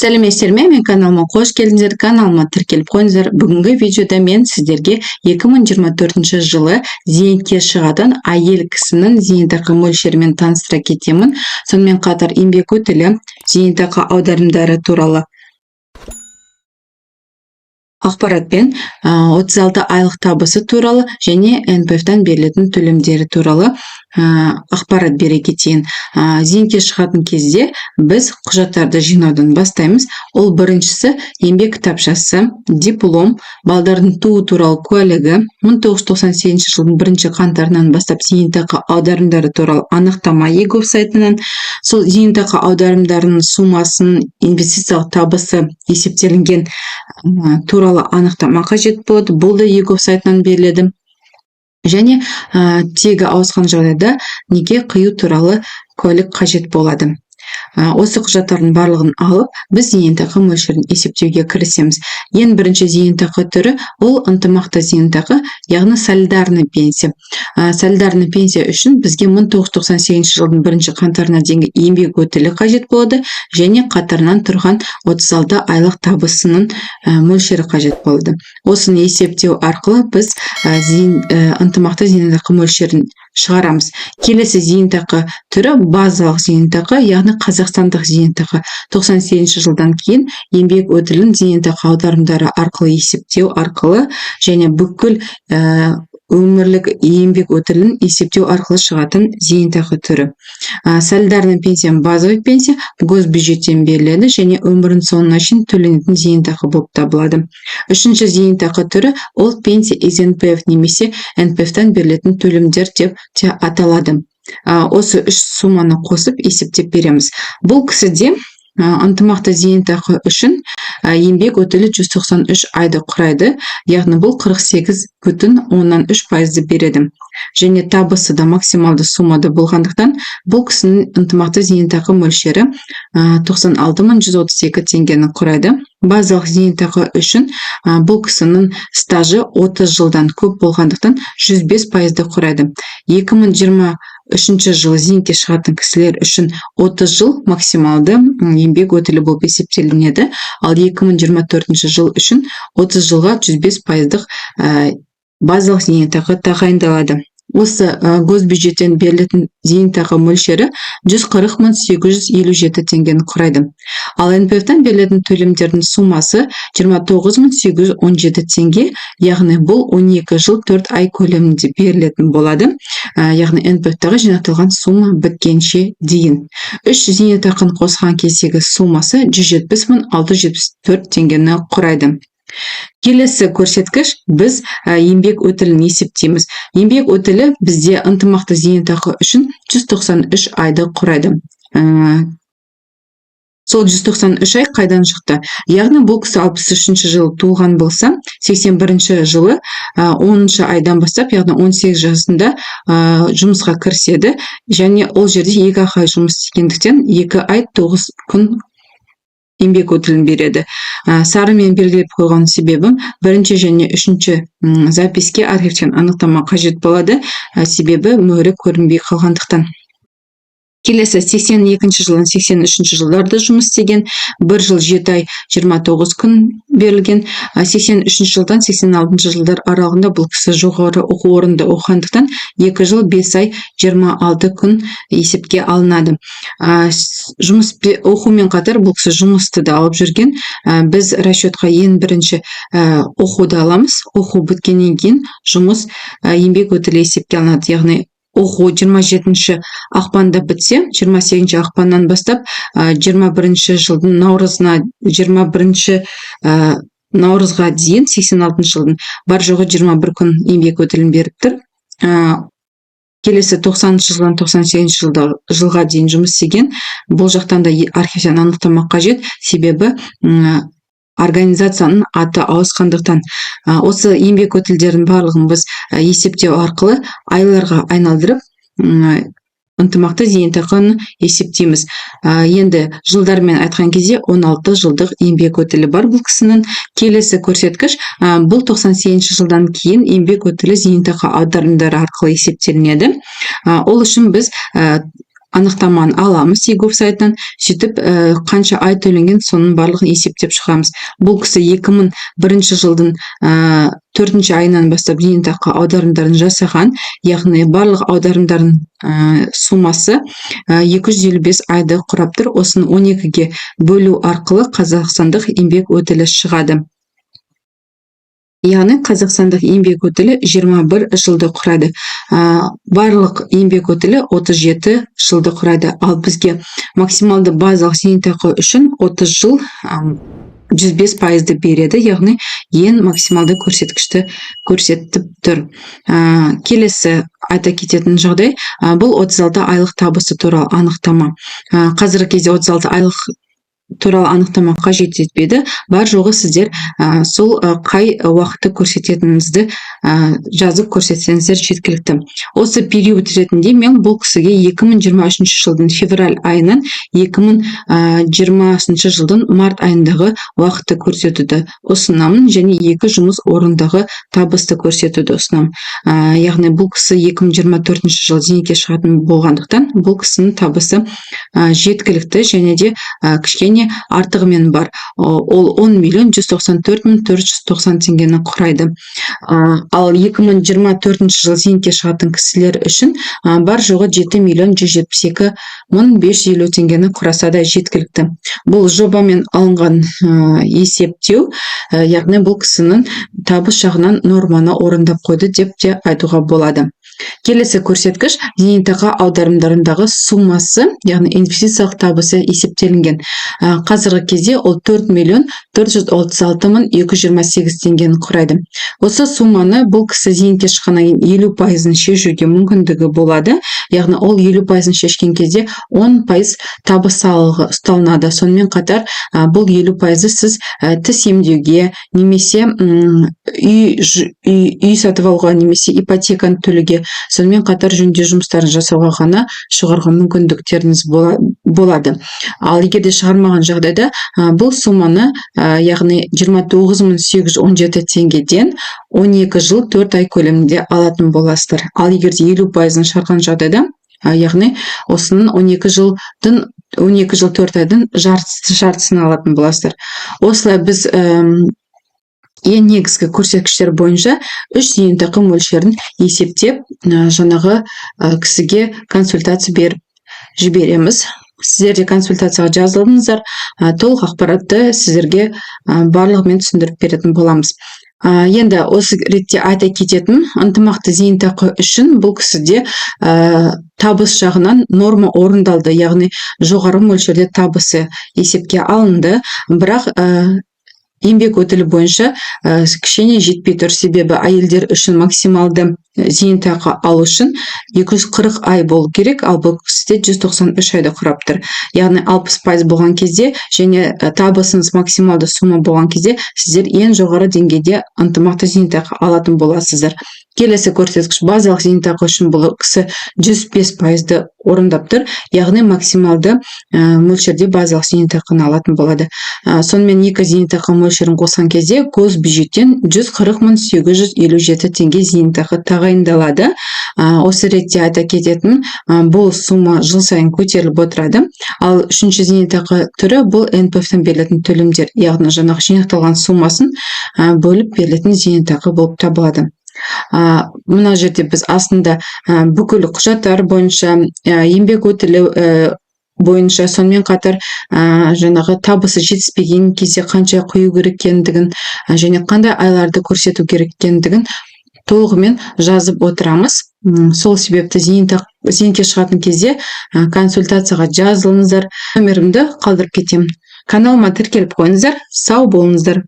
Сәлеметсіздер ме? Менің каналыма қош келдіңіздер! Каналыма тіркеліп қойыңыздар. Бүгінгі видеода мен сіздерге 2024 жылы зейнетке шығатын әйел кісінің зейнетақы мөлшерімен таныстыра кетемін. Сонымен қатар еңбек өтілі, зейнетақы аударымдары туралы ақпаратпен, 36 айлық табысы туралы және НПФ-тан берілетін төлемдері туралы ақпарат бере кетейін. Зейнетке шығатын кезде біз құжаттарды жинаудан бастаймыз. Ол біріншісі — еңбек кітапшасы, диплом, балдардың туу туралы куәлігі, 1998 жылдың бірінші қаңтарынан бастап зейнетақы аударымдары туралы анықтама eGov сайтынан, сол зейнетақы аударымдарының суммасын, инвестициялық табысы есептелінген туралы анықтама қажет болады. Бұл да eGov сайтынан беріледі. Және тегі ауысқан жағдайда неке қию туралы куәлік қажет болады. Осы құжаттардың барлығын алып, біз зейнетақы мөлшерін есептеуге кірісеміз. Ең бірінші зейнетақы түрі — ол ынтымақты зейнетақы, яғни солидарный пенсия. Солидарный пенсия үшін бізге 1998 жылдың бірінші қаңтарына дейінгі еңбек өтілі қажет болады және қатарынан тұрған 36 айлық табысының мөлшері қажет болады. Осыны есептеу арқылы біз ынтымақты зейнетақы мөлшерін шығарамыз. Келесі зейнетақы түрі — базалық зейнетақы, яғни қазақстандық зейнетақы. 98 жылдан кейін еңбек өтілін зейнетақы аударымдары арқылы есептеу арқылы және бүкіл өмірлік еңбек өтілін есептеу арқылы шығатын зейнетақы түрі. Солидарный пенсия, базовый пенсия госбюджеттен беріледі және өмірінің соңына шейін төленетін зейнетақы болып табылады. Үшінші зейнетақы түрі — ол пенсия из НПФ немесе НПФ-тан берілетін төлемдер деп те аталады. Осы үш сумманы қосып есептеп береміз. Бұл кісіде ынтымақты зейнетақы үшін еңбек өтілі 193 айды құрайды, яғни бұл 48,3%-ды береді. Және табысы да максималды суммада болғандықтан, бұл кісінің ынтымақты зейнетақы мөлшері 96 132 теңгені құрайды. Базалық зейнетақы үшін бұл кісінің стажы 30 жылдан көп болғандықтан, 105%-ды құрайды. 2023 жылы зейнетке шығатын кісілер үшін 30 жыл максималды еңбек өтілі болып есептелінеді, ал 2024 жыл үшін 30 жылға 105 пайыздық базалық зейнетақы тағайындалады. Осы госбюджеттен берілетін зейнетақы мөлшері 140 857 теңгені құрайды. Ал НПФ-тан берілетін төлемдердің суммасы 29 817 теңге, яғни бұл 12 жыл 4 ай көлемінде берілетін болады, яғни НПФ-тағы жинақталған сумма біткенше дейін. Үш зейнетақыны қосқан кездегі суммасы 170 674 теңгені құрайды. Келесі көрсеткіш: біз еңбек өтілін есептейміз. Еңбек өтілі бізде ынтымақты зейнетақы үшін 193 айды құрайды. Сол 193 ай қайдан шықты? Яғни бұл кісі 63 жылы туылған болса, 81 жылы 10 айдан бастап, яғни 18 жасында жұмысқа кіріседі және ол жерде 2 ай жұмыс істегендіктен, 2 ай 9 күн еңбек өтілін береді. Сарымен белгілеп қойған себебім, бірінші және үшінші запиське архивтен анықтама қажет болады, себебі мөрі көрінбей қалғандықтан. Келесі 82 жылдан 83 жылдарда жұмыс істеген, 1 жыл 7 ай 29 күн берілген. 83 жылдан 86 жылдар аралығында бұл кісі жоғары оқу орнында оқығандықтан, 2 жыл 5 ай 26 күн есепке алынады. Жұмыс оқумен қатар бұл кісі жұмысты да алып жүрген. Біз расчетқа ең бірінші оқуды аламыз. Оқу біткеннен кейін жұмыс еңбек өтілі есепке алынады, яғни оқу 27 ақпанда бітсе, 28 ақпаннан бастап 21 жылдың наурызына, 21 наурызға дейін 86 жылдың бар жоғы 21 күн еңбек өтілін беріп тұр. Келесі 90 жылдан 98 жылда, жылға дейін жұмыс істеген. Бұл жақтан да архивтен анықтама қажет, себебі организацияның аты ауысқандықтан. Осы еңбек өтілдерінің барлығын біз есептеу арқылы айларға айналдырып, ынтымақты зейнетақыны есептейміз. Енді жылдармен айтқан кезде 16 жылдық еңбек өтілі бар бұл кісінің. Келесі көрсеткіш, бұл 98 жылдан кейін еңбек өтілі зейнетақы аударымдары арқылы есептелінеді. Ол үшін біз Анықтаманы аламыз eGov сайтынан, сөйтіп қанша ай төленген, соның барлығын есептеп шығамыз. Бұл кісі 2001 жылдың төртінші айынан бастап зейнетақы аударымдарын жасаған, яғни барлық аударымдардың суммасы 255 айды құрап тұр. Осыны 12-ге бөлу арқылы қазақстандық еңбек өтілі шығады, яғни қазақстандық еңбек өтілі 21 жылды құрады. Барлық еңбек өтілі 37 жылды құрады. Ал бізге максималды базалық зейнетақы үшін 30 жыл 105%-ды береді, яғни ең максималды көрсеткішті көрсетіп тұр. Келесі айта кететін жағдай, бұл 36 айлық табысы туралы анықтама. Қазіргі кезде 36 айлық туралы анықтама қажет етпейді. Бар жоғы сіздер сол қай уақытты көрсететініңізді жазып көрсетсеңіздер, жеткілікті. Осы период ретінде мен бұл кісіге 2023 жылдың февраль айынан 2020 жылдың март айындағы уақытты көрсетуді ұсынамын және екі жұмыс орнындағы табысты көрсетуді ұсынамын. Яғни бұл кісі 2024 жылы зейнетке шығатын болғандықтан, бұл кісінің табысы жеткілікті және де кішкене артығымен бар. Ол 10 миллион 194 мың 490 теңгені құрайды. Ал 2024 жылы зейнетке шығатын кісілер үшін бар жоғы 7 миллион 172 мың 550 теңгені құраса да жеткілікті. Бұл жобамен алынған есептеу, яғни бұл кісінің табыс жағынан норманы орындап қойды деп те айтуға болады. Келесі көрсеткіш — зейнетақы аударымдарындағы суммасы, яғни инвестициялық табысы есептелінген. Қазіргі кезде ол 4 миллион 436 мың 228 теңгені құрайды. Осы сумманы бұл кісі зейнетке шыққаннан кейін 50%-ын шешуге мүмкіндігі болады, яғни ол 50%-ын шешкен кезде 10% табыс салығы ұсталынады. Сонымен қатар бұл 50%-ы сіз тіс емдеуге немесе үй сатып алуға немесе ипотеканы төлеуге, сонымен қатар жөндеу жұмыстарын жасауға ғана шығаруға мүмкіндіктеріңіз болады. Ал егер де шығармаған жағдайда бұл сумманы, яғни 29 817 теңгеден 12 жыл 4 ай көлемінде алатын боласыздар. Ал егер де 50%-ын шығарған жағдайда, яғни осының 12 жылдың, 12 жыл 4 айдың жартысын алатын боласыздар. Осылай біз ең негізгі көрсеткіштер бойынша үш зейнетақы мөлшерін есептеп, жаңағы кісіге консультация беріп жібереміз. Сіздер де консультацияға жазылыңыздар, толық ақпаратты сіздерге барлығымен түсіндіріп беретін боламыз. Енді осы ретте айта кететінім, ынтымақты зейнетақы үшін бұл кісіде табыс жағынан норма орындалды, яғни жоғары мөлшерде табысы есепке алынды, бірақ еңбек өтілі бойынша кішкене жетпей тұр, себебі әйелдер үшін максималды зейнетақы алу үшін 240 ай болу керек, ал бұл кісіде 193 айды құрап тұр. Яғни 60% болған кезде және табысыңыз максималды сумма болған кезде сіздер ең жоғары деңгейде ынтымақты зейнетақы алатын боласыздар. Келесі көрсеткіш — базалық зейнетақы үшін бұл кісі 105%-ды орындап тұр, яғни максималды мөлшерде базалық зейнетақыны алатын болады. Сонымен екі зейнетақы мөлшерін қосқан кезде госбюджеттен 140 857 теңге зейнетақы тағайындалады. Осы ретте айта кететінім, бұл сумма жыл сайын көтеріліп отырады. Ал үшінші зейнетақы түрі — бұл НПФ-тан берілетін төлемдер, яғни жаңағы жинақталған суммасын бөліп берілетін зейнетақы болып табылады. Мына жерде біз астында бүкіл құжаттар бойынша, еңбек өтілі бойынша, сонымен қатар жаңағы табысы жетіспеген кезде қанша құю керек екендігін және қандай айларды көрсету керек екендігін толығымен жазып отырамыз. Сол себепті зейнетке шығатын кезде консультацияға жазылыңыздар, номерімді қалдырып кетемін. Каналыма тіркеліп қойыңыздар. Сау болыңыздар.